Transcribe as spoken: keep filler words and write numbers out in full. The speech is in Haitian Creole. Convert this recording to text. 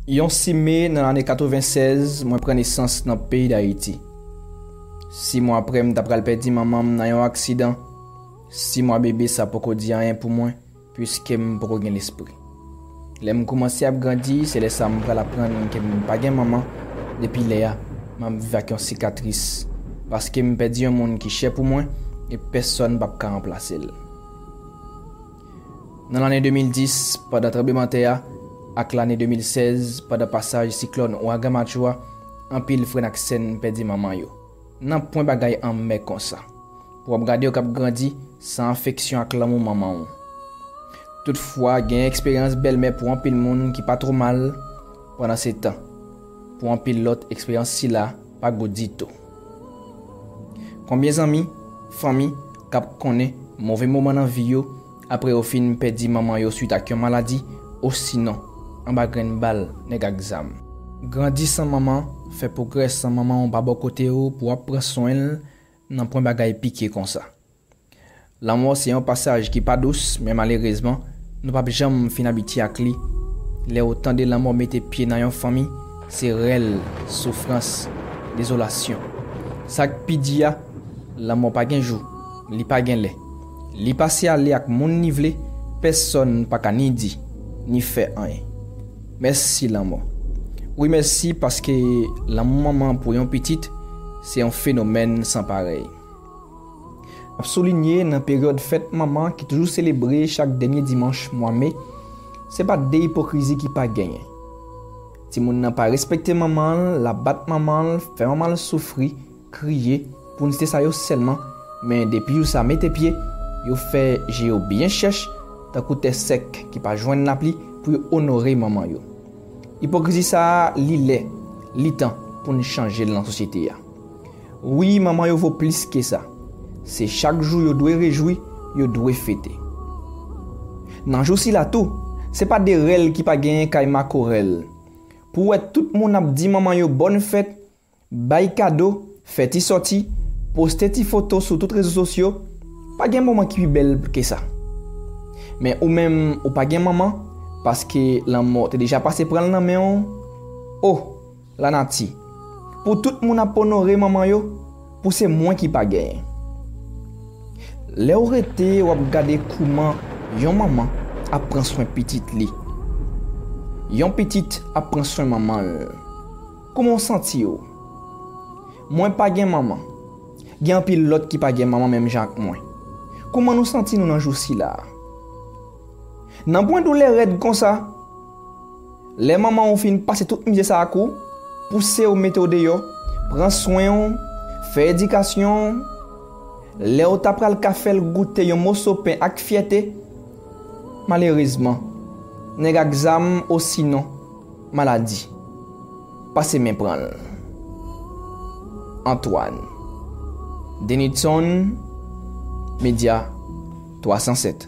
Yon sis me nan lane katreven sèz, mwen pran nesans nan peyi Dayiti. Sis mwa apre, m ta pral pèdi manman m nan yon aksidan. Sis mwa bebe, sa poko di anyen pou mwen, piske m poko gen lespri. Lè m koumanse ap grandi, se lè sa a m pral aprann ke m pa gen manman. Depi lè a, m ap viv ak yon sikatris, paske m pèdi yon moun ki chè pou mwen, e pèsonn p ap ka ranplase l. Nan lane de mil dis, pandan tranblemanntè a, ak lane de mil sèz, pandan pasaj siklòn ouragan Matthew a, anpil frè n ak sè n pèdi manman yo. Nanpwen bagay anmè konsa pou w ap gade yo k ap grandi san afeksyon ak lanmou manman w. Toutfwa, gen eksperyans bèlmè pou anpil moun ki pa twò mal, pandansetan, pou anpil lòt, eksperyans sila pa gou ditou. Konbyen zanmi, fanmi k ap konnen move moman nan vi yo apre yo fin pèdi manman yo swit ak yon maladi, osinon anba grenn bal nèg ak zam? Grandi san manman, fè pwogrè san manman w pa bò kote w pou w ap pran swen l, nanpwen bagay pike konsa. Lanmò se yon pasaj ki pa dous, men malerezman, nou p ap janm fin abitye ak li. Lè w tande lanmò mete pye nan yon fanmi, se rèl, soufrans, dezolasyon. Sa k pi di a, lanmò pa gen jou, li pa gen lè. Li pase ale ak moun li vle, pèsonn pa ka ni di, ni fè anyen. Mèsi lanmò. Wi, mèsi, paske lanmou manman pou yon pitit, se yon fenomèn san parèy. Ap soulinye, nan peryòd fèt manman ki toujou selebre chak dènye dimanch mwa me, se pa de ipokrizi ki pa genyen. Timoun nan pa respekte manman l, l ap bat manman l, fè manman l soufri, kriye, pou n site sa yo sèlman, men depi jou sa mete pye, yo fè je yo byen chèch, tankou tè sèk ki pa jwenn lapli, pou yo onore manman yo. Ipokrizi sa a, li lè, li tan pou n chanje l nan sosyete a. Wi, manman yo vo plis ke sa. Se chak jou yo dwe rejwi, yo dwe fete. Nan jou sila tou, se pa de rèl ki pa genyen kay makorèl. Pou w wè tout moun ap di manman yo bòn fèt, bay kado, fè ti sòti, poste ti foto sou tout rezo sosyo, pa gen moman ki pi bèl ke sa. Men ou menm, ou pa gen manman, paske lanmò te deja pase pran l nan men w. O, lanati, pou tout moun ap onore manman yo, pou se mwen ki pa genyen. Lè w rete, w ap gade kouman yon manman ap pran swen pitit li. Yon pitit ap pran swen manman l. Kouman w santi w? Mwen pa gen manman. Gen anpil lòt ki pa gen manman menm jan ak mwen. Kouman nou santi nou nan jou sila a? Nanpwen doulè rèd konsa. Lè manman w fin pase tout mizè sa ak ou, pouse w, mete w deyò, pran swen w, fè edikasyon w, lè w ta pral ka fè l goute yon moso pen ak fyète, malerezman, nèg ak zam osinon maladi pase men pran l. Antoine Denitson, Medya twa san sèt.